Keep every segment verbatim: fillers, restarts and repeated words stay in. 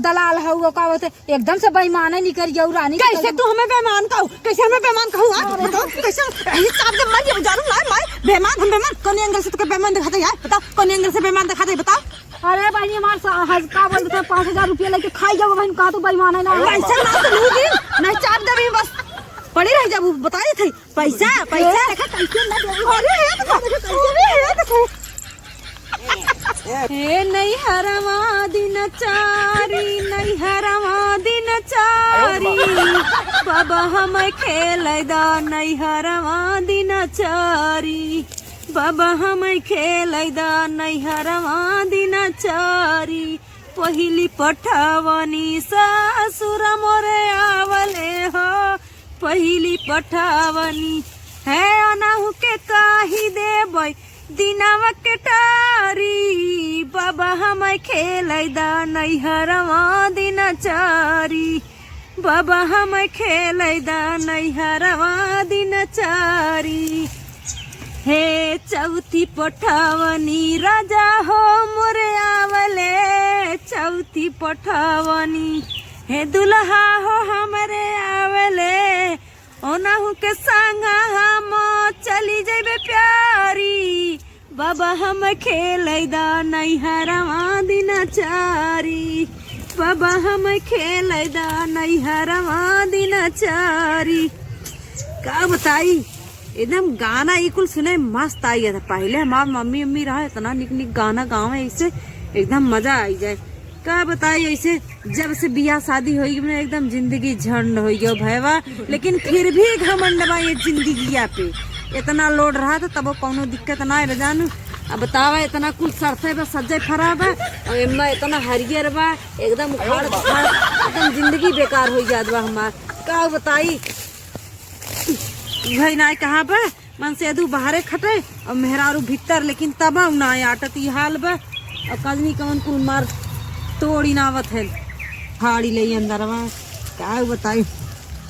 दलाल हऊ, का होते, एकदम से बेईमाने निकल गया रानी। कैसे तू हमें बेईमान कहू? कैसे हमें बेईमान कहू? हाँ, बताओ, कैसे? यही चाप दे, मर जाऊँ, जानू ना, मैं बेईमान, हम बेईमान, कौन एंगल से तुके बेईमान दिखाते यार? बताओ, कौन एंगल से बेईमान दिखाते, बताओ? अरे बहिनी, हमार सा-, हज-, का बोलते थे, पाँच हजार रुपया लेके खाई जाओ बहिन, का तू बेईमान है ना? पैसा ना तो लूँ दिन, नहीं चाप दे बस, पड़ी रह जाबू, बताई थे। पैसा, पैसा। देखा, कैसे ना दे। अरे, हे देखो, अरे, हे देखो। हे नैहरवा दिन चारी, नैहरवा दिन चारी, बाबा हम खेलै दा नैहरवा दिन चारी, बाबा हम खेलै दा नैहरवा दिन चारी। पहिली पठवनी सासुर मोरे आवले हो, पहिली पठवनी है अनहु के कहि देबै दिनवा के टारी। बाबा हम खेलै दा नैहरवा दिन चारी, बाबा हम खेलै दा नैहरवा दिन चारी। हे चौथी पठवनी राजा हो मोरे आवले, चौथी पठवनी हे दुल्हा हो हमरे आवले, ओनहु के संग हम चली जइबे प्यारी। बाबा हम खेलै दा नैहरवा दिन चारी, बाबा हम खेलै दा नैहरवा दिन चारी। का बताई, एकदम गाना ई कुल सुने मस्त आई जाता। पहिले हमार मम्मी उम्मी रहा, इतना निक निक गाना गावे, ऐसे एकदम मजा आई जाए। का बताई, ऐसे जब से बियाह शादी होई गई, एकदम जिंदगी झंड होई गयो भैवा, लेकिन फिर भी घमंड बा ये जिंदगिया पे। इतना लोड रहा था तब कौनो दिक्कत ना है बजान। अब बतावा, इतना कुल सरसों बा, सज्जे फरा बा, और एम्मा इतना हरियर बा, एकदम उखाड़ उखाड़, एकदम जिंदगी बेकार हो जात बा हमार। का बताई, भाई ना कहाँ बा, मन से दू बाहरे खटे और मेहरारू भीतर, लेकिन तब ना आटत ई हाल बा। और कजनी कवन कुल मार तोड़ी ना आवत है, फाड़ी ले अंदरवा। का बताई,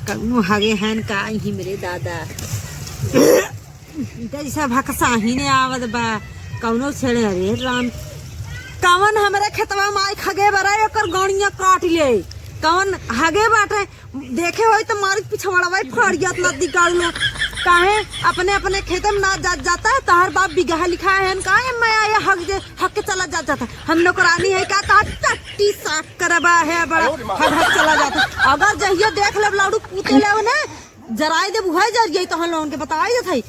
कौनो हगे हैं का ही मेरे दादा, जैसा भकसाही ने आवत बा, कौनो छेड़े। अरे राम, कवन हमरे खेतवा में आई खगे बरा, एकर गौनिया काट ले, कवन हगे बाटे। देखे होई त मारी पिछवाड़वा ही फाड़ जात नदी काल में। काहे अपने अपने खेते में ना जात जाता है, तहर बाप बिगहा लिखा है का? ए मैं आया हक जे, हक के चला जात जाता। हम नौकरानी है का? तहर टट्टी साफ करबा है बड़ा, हक हक चला जाता। अगर जहिया देख लेब लाड़ू पूते ले ने, जराई देब, उहे जर जाई, तहन लोगन के बताई देत हई।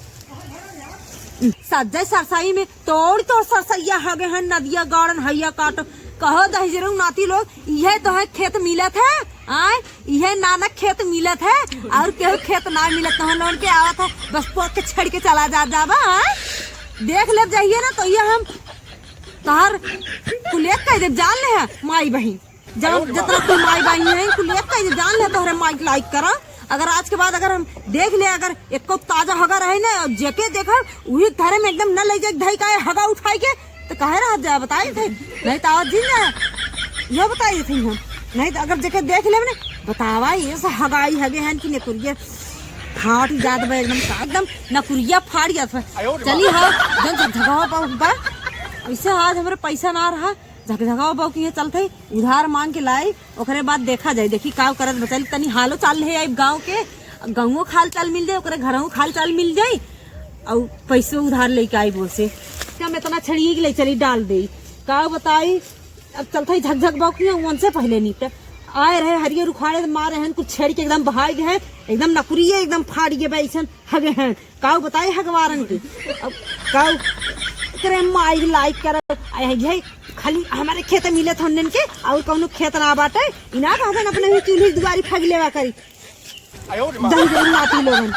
सज्जय सरसाई में तोड़ तोड़ सरसैया हगे हैं, नदिया गाड़न हैया काट। कहो दहिजरू नाती लोग, इहे तो है खेत मिलत है, आय, इहे नानक खेत मिलत है, और केहू खेत ना मिलत, तहन लोगन के आवत है, बस पोक के छेड़ के चला जा, जाबा, आय। देख ले जाइए ना, तो ये हम तोहर कुल एक कह देब, जान ले है, माई बहिन। जान, जितना तू माई बहिन है, कुल एक कह देब, जान ले, तोहरे माई के लाइक करा। अगर आज के बाद अगर हम देख ले, अगर एको ताजा हगा रहे ना, और जेके देखा, उही घरे में एकदम न ले जाए, धई का हगा उठाई के, तो काहे रह जाए, बताई थे। नहीं तो आज दिन ना, यो बताई थे हम। नहीं तो अगर जेके देख ले ना, बतावा, ये से हगाई हगे हैं कि नकुरिया फाट जात बा एकदम, एकदम नकुरिया फाट जात बा। चली हो, जौन झगवा बा, बा, ऐसे आज हमरे पैसा ना रहा, झकझकावा बा कि ये चलते उधार मांग के लाई, ओकरे बाद देखा जाई, देखी का करत बचल। तनी हालो चाल ले आई गाँव के, गाँवो खाल चाल मिल जाई, ओकरे घरहू खाल चाल मिल जाई, और पैसो उधार लेके आई बोसे। हम इतना छड़िए के ले चली डाल दे, का बताई। अब चलत ही झकझक बौकिया, उनसे पहले नीत आए रहे, हरियर उखाड़े मारे हैं, कुछ छेड़ के एकदम बहाई गए हैं, एकदम नकुरिये एकदम फाड़ गए बा, ऐसन हगे हैं। काऊ बताई हगवारन के, अब काऊ करे माई लाइक करे, आए हैं ये खाली हमारे खेत मिले थे उन्हन के, और कौनो खेत ना बाटे, इना कहते अपने ही चूल्ही दुआरी फग लेवा करी। दही जरूर नाती लोगन।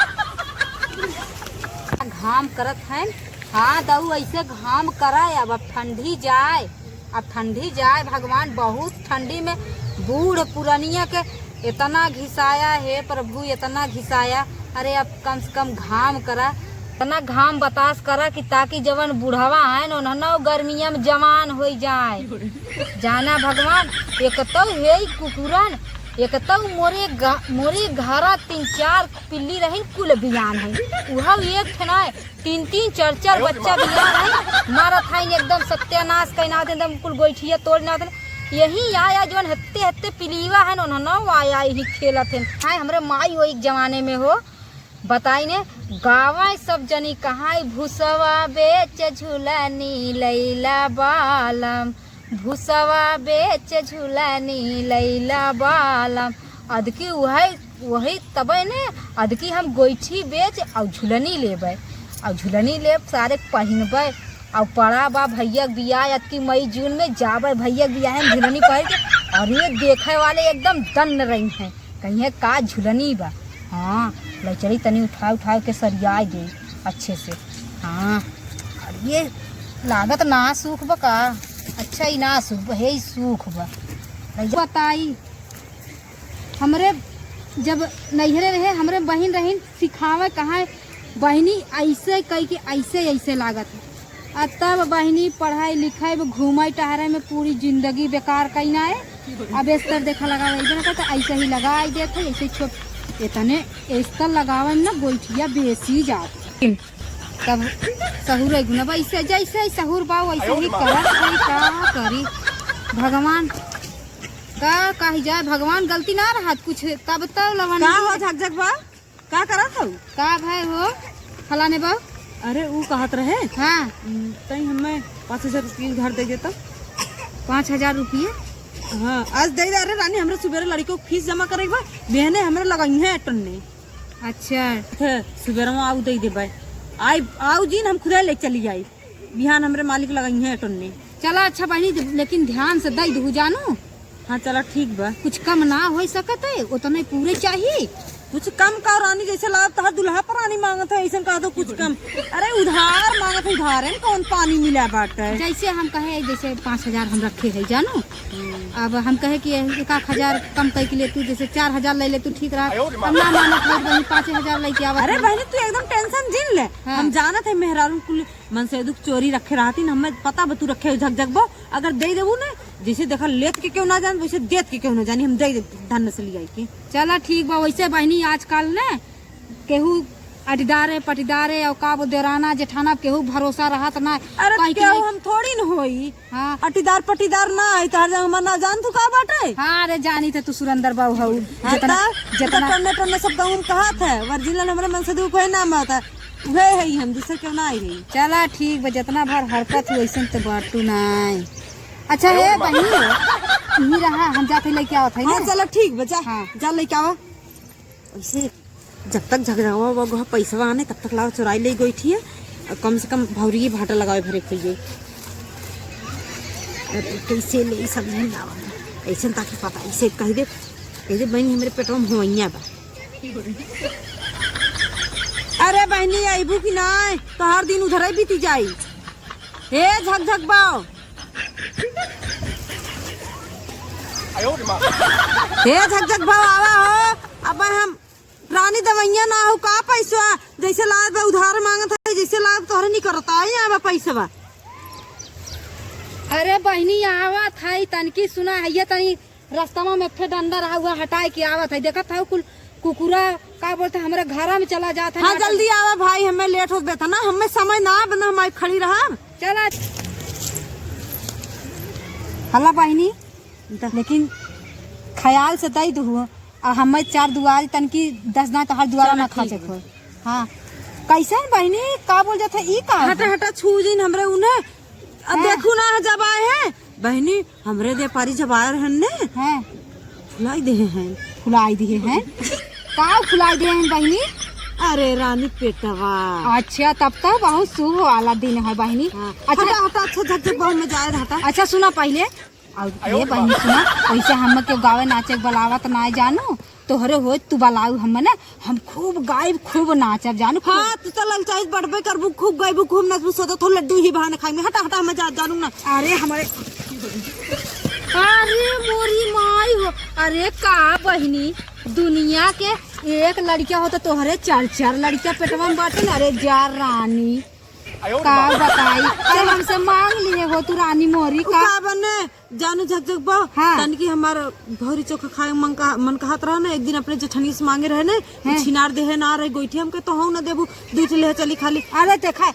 घाम करत हैं। हाँ दऊ, ऐसे घाम करा, अब, अब ठंडी जाए, अब ठंडी जाए भगवान। बहुत ठंडी में बूढ़ पुरनिया के इतना घिसाया, हे प्रभु, इतना घिसाया। अरे अब कम से कम घाम करा, इतना घाम बतास करा कि ताकि जवन बुढ़वा हैं न, उन्हनो गर्मिया में जवान हो जाए। जाना भगवान, एक तो हे कुकुरन, एक तो मोरे ग-, मोरे घरा तीन चार पिल्ली रहिन, कुल बियान है, उहव एक ठे ना, तीन तीन चार चार बच्चा बियान है, मारत है एकदम सत्यानाश कइना देन, एकदम कुल गोइठिया तोड़ ना देन। यही आया जौन हत्ते हत्ते पिलीवा है न, उन्होंने आया यही खेलत है। हाय हमरे माई वही जमाने में हो, बताई ने, गावे सब जनी कहाई, "भूसवा बेच झुलनी लैला बालम, भूसवा बेच झुलनी लैला बालम।" अदकी वही, वही तबे ने, अदकी हम गोइठी बेच और झुलनी लेबे, और झुलनी लेब सारे पहिनबे, और पड़ा बा भैया के बियाह अदकी मई जून में, जाबे भैया के बियाह में झुलनी पहिर के। अरे देखे वाले एकदम दन्न रही हैं। कहिए का झुलनी बा। हाँ, ले चली तनी उठा उठा के सरियाए दे अच्छे से। हाँ, अरे ये लागत ना सूख बा का? अच्छा ही ना सूख बा, हे ही सूख बा। ले जा। बताई, हमरे जब नैहरे रहे, हमरे बहिन रहिन सिखावे कहाँ बहिनी ऐसे कह के ऐसे ऐसे लागत है। आ तब बहिनी पढ़ाई लिखाई में घूमे टहरे में पूरी जिंदगी बेकार कइना है। अब अस्तर देखा लगावे इधर का तो ऐसे ही लगाई देत है, ऐसे छोट इतने अस्तर लगावे में ना गोइठिया बेसी जात। तब सहूर है गुना ऐसे जैसे सहूर बा वैसे ही करत है, का करी भगवान, का कही जाए भगवान, गलती ना रहत कुछ। तब तो लवन का हो झकझक बा? का करत हऊ? का भाई हो फलाने बा? अरे ऊ कहत रहे, हाँ। उम, तई हमें पाँच हजार रुपये उधार दे देता। पाँच हजार रुपये? हाँ, आज दे दे। अरे रानी, हमरे सुबेरे लड़िको के फीस जमा करे के बा, बिहने हमरे लगइहे टन्ने। अच्छा। थे, सुबेरे में आऊ दे देबे। आई, आऊ जीन हम खुदे ले चली आई। बिहान हमरे मालिक लगइहे टन्ने। चला अच्छा बहिनी, लेकिन ध्यान से दई दू जानू। हाँ, चला ठीक बा। कुछ कम ना हो सकत है, उतने पूरे चाहिए। कुछ कम का रानी, जैसे लागत तोहर दुल्हा परानी मांगत है, ऐसन कह दो कुछ कम। अरे उधार मांगत है, उधारे में कौन पानी मिला बाटे? जैसे हम कहे, जैसे पाँच हजार हम रखे है जानू, अब हम कहे कि एक आध हजार कम कई के ले तू, जैसे चार हजार ले ले तू ठीक रहा। हम ना मानत है बहिनी, पाँचे हजार लेके आवत अरे है। बहिनी तू एकदम टेंशन जिन ले, हाँ। हम जानत है मेहरारू कुल मनसेदुक चोरी रखे रहती न, हमें पता बा तू रखे हो झकझक बा। अगर दे देबू न, जैसे देखा लेत के केहू ना जान, वैसे देत के केहू ना जानी, हम दे देब धन से लियाई के। चला ठीक बा। वैसे बहिनी आजकल न केहू अटीदारे पटीदारे और का बोल देवराना जेठाना केहू भरोसा रहत ना। अरे कहीं के केहू नहीं। हम थोड़ी न होई। हाँ। अटीदार पटीदार ना आई, तहर जा हमार ना जान तू का बाटे? हाँ रे जानी थे तू सुरेंद्र बाबू हऊ। हाँ, जितना, ता, जितना टन्ने टन्ने सब गाँव में कहत है, ओरिजिनल हमरे मनसेदुक कोई नाम आता। उहे है हम, दूसर केहू ना आई है। चला ठीक बा, जितना भर हरकत हुई वैसन तो बाटू नाई। अच्छा हे बहिनी, यही रहा, हम जाते लेके आवत है हाँ, ना। चला ठीक बा, जा, हाँ। जा लेके आवा। वैसे जब तक झगड़ावा वो गोहा पैसवा आने तब तक लावा चोराई ले गई थी। और कम से कम भौरी भाटा लगावे भरे के लिए। अरे कैसे ले समझ में ना आवा। ऐसे ताकि पता ऐसे कह दे, कह दे बहनी हमरे पेटवा में हुआइया बा। अरे बहनी, अइबू कि नाय? तोहार दिन उधरे बीती जाई। हे झकझक बाव। हे झकझक बाव, आवा हो। अब हम रानी दवैया ना हो का पैसवा? जैसे लाग बा उधार मांगत है, जैसे लाग तोहरे नहीं करता है यहाँ बा पैसवा। अरे बहनी, आवत है, तनकी सुना है, ये तनी रस्तवा में एक ठे डंडा रहा हुआ, हटाए के आवत है। देखत है कुल कुकुरा का बोलते हमरे घरा में चला जात है। हाँ, नाटक। जल्दी आवा भाई, हमें लेट होत बेटा ना, हमें समय ना बना, हम आई खड़ी रहा। चला। हला बहिनी, द- लेकिन ख्याल से दई दू, आ हमें चार दुआरी तनकी दस दांत हर दुआरा चला, ना खा ठीक सको। बा। हाँ, कैसन बहिनी, का बोल जात है, ई का हटा, है? हटा, छू जिन हमरे उन्हें। अब हाँ। देखू ना, जब आए हैं बहिनी, हमरे व्यापारी जब आए रहन ने, हाँ। फुलाई देहे हैं। फुलाई दिए हैं? का फुलाई दिए हैं बहिनी? अरे रानी पेटवा। अच्छा, तब तो बहुत शुभ वाला दिन है बहिनी। हाँ। अच्छा। हटा, हटा, अच्छा, झक, झक, बहुत मजा आए, हटा। अच्छा, सुना पहले। और ये बहिनी सुना, वैसे हम के गावे नाचे के बुलावत ना जानू, तोहरे होत तू बलाऊ हम ना, हम खूब गाइब, खूब नाचब, जानू, खूब। हाँ, तू तो ललचाई बड़बे करबू, खूब गाइबू, खूब नाचबू, सोचत हो लड्डू ही बहाने खाई में। हटा, हटा, हम जा, जानू ना। अरे, हमारे, अरे, मोरी माई हो, अरे, का बहिनी, दुनिया के एक लड़का हो तो तोहरे चार, चार लड़का पेटवा में बाटे ना, अरे, जा रानी। का बताई, चल हमसे मांग लिए हो तू रानी मोरी उ का। का बने, जानू झकझक बा, हाँ। तनकी हमार भौरी चोखा खाए मन का, मन कहत रहा ना, एक दिन अपने जेठनिया से मांगे रहे ने, हाँ। छिनार देहे ना रहे गोइठी, हमके तो हऊ ना देबू, दू ठे ले चली खाली। अरे देखा,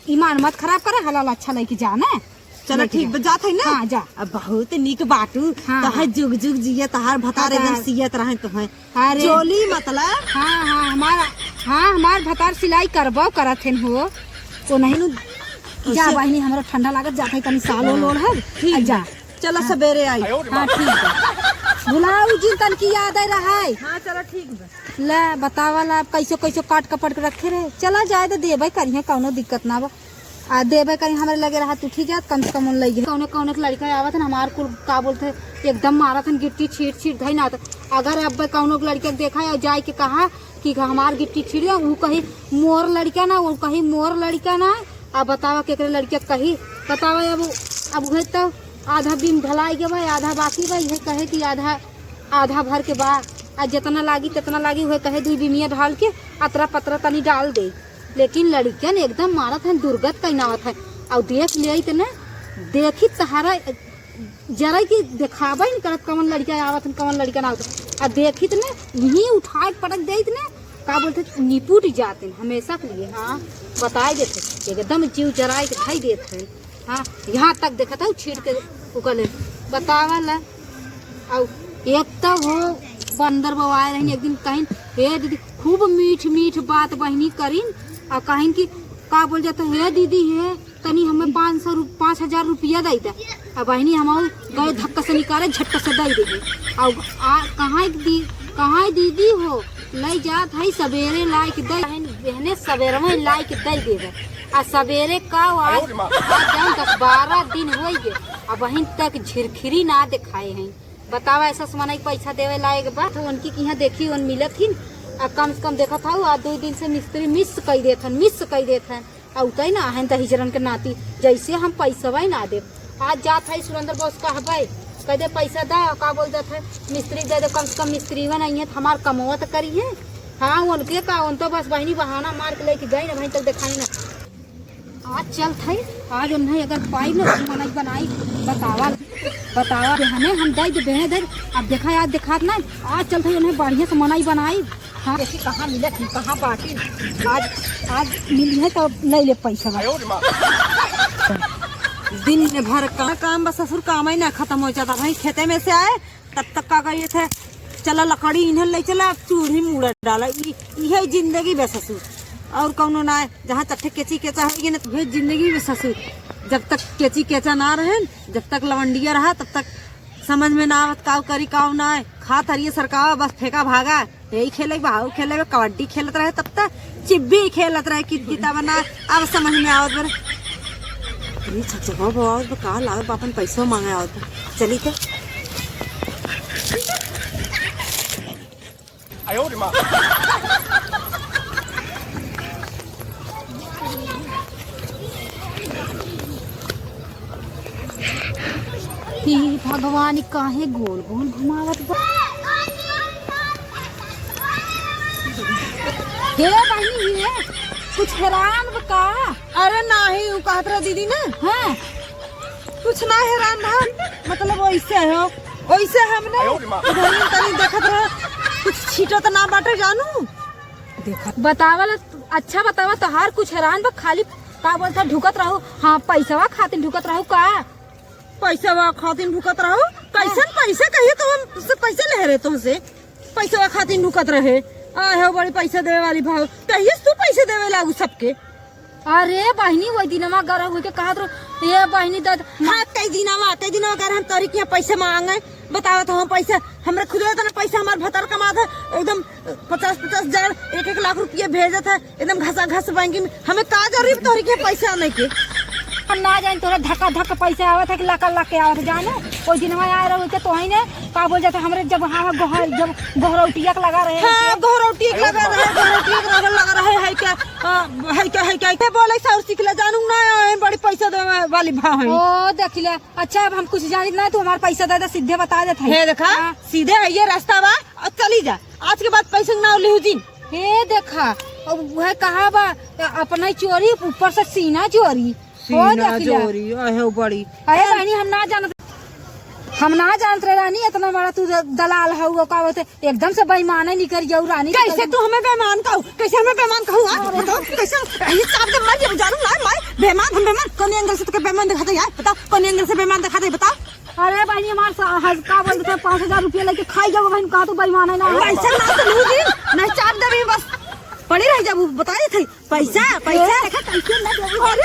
ईमान मत खराब करे, हलाल अच्छा लेके जा ना। चला, ठीक बा, जात है ना? हाँ, जा। अब बहुत निक बाटू। हाँ, तोहर हाँ। जुग जुग जिए, तोहार भतार एकदम सियत रहे तोहे। अरे। चोली मतलब? हाँ, हाँ, हमार, हाँ, हमार भतार सिलाई करबो करत हन हो। तो नहीं नु, जा बहिनी, हमरा ठंडा लागत, जात है तनी साल ओल ओढ़ब। ठीक आ, जा। बा। चला, हाँ। सबेरे आई। हाँ, ठीक बा। भुलाऊ जिन तन की याद आई रहा है। हाँ, चला, ठीक बा। ला, बतावा ला, अब कैसो कैसो काट कपट के रखे रहे। चला जाए तो देबे करिहे, कौनो दिक्कत ना बा। आ देबे करी हमरे लगे रहा, तू ठीक जात, कम से कम उन लगे। कौनो कौनो के लड़का आवत है ना, हमार कुल का बोलते हैं, एकदम मारत हन गिट्टी छीट छीट धई ना। तो अगर अब कौनो के लड़के के देखा या जाए के कहा कि हमार गिट्टी छीट गया, ऊ कही मोर लड़का ना, ऊ कही मोर लड़का ना। अब बतावा केकरे लड़के के कही, बतावा अब, अब उहे तो आधा बीम ढलाई के बा, आधा बाकी बा, इहे कहे कि आधा, आधा भर के बा, आ जितना लागी, तितना लागी, उहे कहे दुई बीमिया ढाल के अतरा पतरा तनी डाल दे। लेकिन लड़कियन एकदम मारत हन, दुर्गत कइनावत है। अउ देख लेइत न, देखित तहारा जरा कि देखाबे न करत, कवन लड़का आवत हन, कवन लड़का ना आवत हन। आ देखित न, यहीं उठाए के पटक देइत न, का बोलते, निपुट जात हन हमेशा के लिए। हाँ, बताए देत हन, एकदम जीव जराए के धई देत हन। हाँ, यहाँ तक देखत हूँ, छीट के उकले बतावा ला। अउ एक तो हो बंदर बवाए रहिन, एक दिन कहिन, "हे दीदी," खूब मीठ मीठ बात बहिनी करिन, अउ कहिन कि का बोल जाता, "हे दीदी, हे तनी हमें पाँच सौ रु-, पाँच हजार रुपया दे दे।" अब बहिनी हम गए धक्का से निकाले, झटका से दे दे। अउ आ, "कहाँ दी, कहाँ दीदी हो, ले जात है, सबेरे लाइक दे, बहने सबेरे में लाइक दे देबे।" आ सबेरे का आज, आज जान दस बारह दिन होइ गए, अबहिन तक झिरखिरी ना देखाए हैं। बतावा, ऐसा से मनई पैसा देवे लायक बा तो उनकी किहाँ देखी, उन मिलत हिन। आ कम से कम देखत हऊ, आ दो दिन से मिस्त्री मिस कई देत हन, मिस कई देत हन। आ उतई ना आहन दहिजरन के नाती, जैसे हम पैसवा ही ना देब। आज जात है सुरेंद्र बॉस कहबे, कह दे पैसा दा, का बोल जात है, मिस्त्री दे दे, कम से कम मिस्त्री नहीं है तो हमार कमवा तो करी है। हाँ, उनके का, उन तो बस बहिनी बहाना मार के लेके गई ना, वहीं तक दिखाई ना। आज चलत है, आज उन्हें अगर पाई ना तो मनई बनाई, बतावा, बतावा, बेहने हम दई दे, बेहने दे। अब देखा, आज देखात ना, आज चलत है उन्हें बढ़िया से मनई बनाई। हाँ, देखी कहाँ मिलत ही, कहाँ बाटी। आज, आज मिली है तो ले ले पैसा। दिन में भर का काम बा ससुर, काम ही ना खत्म हो जाता। भाई खेते में से आए, तब तक का करिए थे, "चला लकड़ी इन्हें ले चला, अब चूल्ही मूड़ा डाला।" ई, इहे जिंदगी बा ससुर, और कौनो ना है। जहाँ चट्ठे केची केचा होइगे ना, तो इहे जिंदगी बा ससुर। जब तक केची केचा ना रहे, जब तक लवंडिया रहा, तब तक समझ में ना आवत काऊ करी काऊ ना है। खात हरिये सरकावा, बस फेंका भागा। यही खेले बा, हाउ खेले बा, कबड्डी खेलत रहे, तब तक चिब्बी खेलत रहे, कित किता बना, अब समझ में आवत बा। अरे, छक छक, हो, हो, आवत बा, का लागत बा, अपन पैसो मांगे आवत बा। चली तो। हे भगवान, काहे गोल गोल घुमावत बा? हे बहिनी, हे कुछ हेरान बा का? अरे नाही, उ कहत रहे दीदी ना। हाँ। कुछ ना हेरान रहा, मतलब वैसे हो, वैसे हमने उधर तनी देखत रहे, कुछ छीटत ना बाटे जानू। देखा। बतावल अच्छा बतावा, तोहार कुछ हेरान बा, खाली का बोलता ढुकत रहू? हाँ, पैसवा खातिर ढुकत रहू का? पैसवा खातिर ढुकत रहू? कैसन हाँ। पैसे कहिए तो हम से पैसे ले रहे तुमसे, पैसवा खातिर ढुकत रहे। आए हो बड़ी पैसा देवे वाली भाव, कहिए तू पैसे देवे लागू सबके। अरे बहिनी, वही दिनमा गरम होके कहत रहो, "ए बहिनी, दद।" हाँ, कई दिनमा, कई दिनमा अगर हम तोरी के यहाँ पैसे मांगे, बतावत हो हम पैसे, हमरे खुदे इतना पैसा हमार भतार कमात है, एकदम पचास पचास हजार, एक एक लाख रुपये भेजत है, एकदम घसा घस बैंक में। हमें का जरूरी तोरी के पैसा आने के? हम ना जान तोरा धक्का धक्का पैसा आवत है कि लाख लाख के आवत है, जाने? वही दिनमा आए रहो के तोही ने का बोल जाता हमरे जब हाँ, हाँ, गोहर-, जब गोहरौटिया के लगा रहे हाँ, हैं। गोहरौटिया के लगा रहे, गोहरौटिया के लगा, लगा रहे है क्या? आ, है क्या, है क्या? के बोले सौर सीख ले, जानू ना, है बड़ी पैसा देवे वाली भाव है। ओ, देख ले। अच्छा, अब हम कुछ जानित ना, तू हमार पैसा दे दे, सीधे बता देत है। हे देखा, हाँ। सीधे है ये रास्ता बा, और चली जा। आज के बाद पैसे ना लिहू जिन। हे देखा, अब वह कहा बा, अपना ही चोरी, ऊपर से सीना चोरी। ओ, सीना देख ले। चोरी, अहे बड़ी। अरे बहनी, हम ना जानत। हम ना जानत रहे रानी, इतना बड़ा तू द-, दलाल हऊ, का बोलते, एकदम से बेईमान है निकर गया रानी। कैसे तू हमें बेईमान कहू? कैसे हमें बेईमान कहू? हाँ, बताओ, कैसे? यही चाप दे, मर जाबू, जानू ना, मैं बेईमान, हम बेईमान, कौन एंगल से तोके बेईमान दिखाते यार? बताओ, कौन एंगल से बेईमान दिखाते, बताओ। अरे बहनी, हमार सा-, हज-, का बोलते थे, पाँच हजार रुपया लेके खाई जाओ बहन, कहा तू बेईमान है ना? पैसा ना तो लू दी, नहीं चाप देबी बस, पड़ी रह जाबू, बताई थी, पैसा, पैसा। ए, देखा, कैसे ना देबू? और